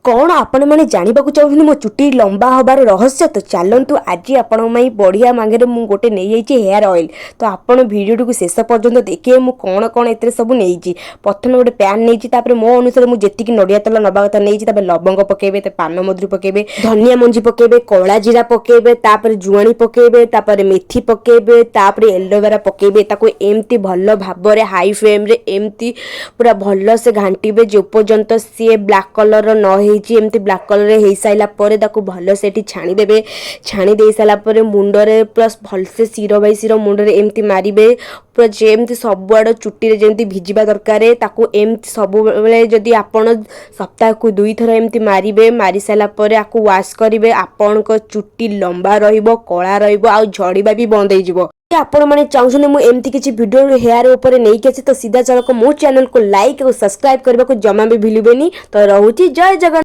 କ'ଣ ଆପଣମାନେ ଜାଣିବାକୁ ଚାହୁଁଛନ୍ତି ମୋ ଚୁଟି ଲମ୍ବା ହେବାର ରହସ୍ୟ? ତ ଚାଲନ୍ତୁ, ଆଜି ଆପଣଙ୍କ ପାଇଁ ବଢ଼ିଆ ମାଗରେ ମୁଁ ଗୋଟେ ନେଇଯାଇଛି ହେୟାର ଅଏଲ୍। ତ ଆପଣ ଭିଡ଼ିଓଟିକୁ ଶେଷ ପର୍ଯ୍ୟନ୍ତ ଦେଖିବେ, ମୁଁ କ'ଣ କ'ଣ ଏଥିରେ ସବୁ ନେଇଛି। ପ୍ରଥମେ ଗୋଟେ ପ୍ୟାନ୍ ନେଇଛି। ତାପରେ ମୋ ଅନୁସାରେ ମୁଁ ଯେତିକି ନଡ଼ିଆ ତେଲ ନେବା କଥା ନେଇଛି। ତାପରେ ଲବଙ୍ଗ ପକେଇବେ, ତା ପାନମଧୁରୀ ପକେଇବେ, ଧନିଆ ମଞ୍ଜି ପକେଇବେ, କଳା ଜିରା ପକେଇବେ, ତାପରେ ଜୁଆଣି ପକେଇବେ, ତାପରେ ମେଥି ପକେଇବେ, ତାପରେ ଏଲୋଭେରା ପକେଇବେ। ତାକୁ ଏମିତି ଭଲ ଭାବରେ ହାଇ ଫ୍ଲେମ୍ରେ ଏମିତି ପୁରା ଭଲସେ ଘାଣ୍ଟିବେ, ଯେ ପର୍ଯ୍ୟନ୍ତ ସିଏ ବ୍ଲାକ୍ କଲର୍ର ନ ହେଇଛି। ଏମିତି ବ୍ଲାକ୍ କଲର୍ ହେଇସାରିଲା ପରେ ତାକୁ ଭଲସେ ଏଠି ଛାଣିଦେବେ। ଛାଣି ଦେଇ ସାରିଲା ପରେ ମୁଣ୍ଡରେ ପୁରା ଭଲସେ ଶିର ବାଇ ଶିର ମୁଣ୍ଡରେ ଏମିତି ମାରିବେ, ପୁରା ଯେମିତି ସବୁଆଡ଼ ଚୁଟିରେ ଯେମିତି ଭିଜିବା ଦରକାର। ତାକୁ ଏମିତି ସବୁବେଳେ ଯଦି ଆପଣ ସପ୍ତାହକୁ ଦୁଇଥର ଏମିତି ମାରିବେ, ମାରି ସାରିଲା ପରେ ଆକୁ ୱାଶ୍ କରିବେ, ଆପଣଙ୍କ ଚୁଟି ଲମ୍ବା ରହିବ, କଳା ରହିବ ଆଉ ଝଡ଼ିବା ବି ବନ୍ଦ ହେଇଯିବ। ଆପଣମାନେ ଚାହୁଁଛନ୍ତି ମୁଁ ଏମିତି କିଛି ଭିଡ଼ିଓ ହେୟାର ଉପରେ ନେଇକି ଅଛି, ତ ସିଧାସଳଖ ମୋ ଚ୍ୟାନେଲକୁ ଲାଇକ୍ ଆଉ ସବସ୍କ୍ରାଇବ୍ କରିବାକୁ ଜମା ବି ଭୁଲିବେନି। ତ ରହୁଛି, ଜୟ ଜଗନ୍ନାଥ।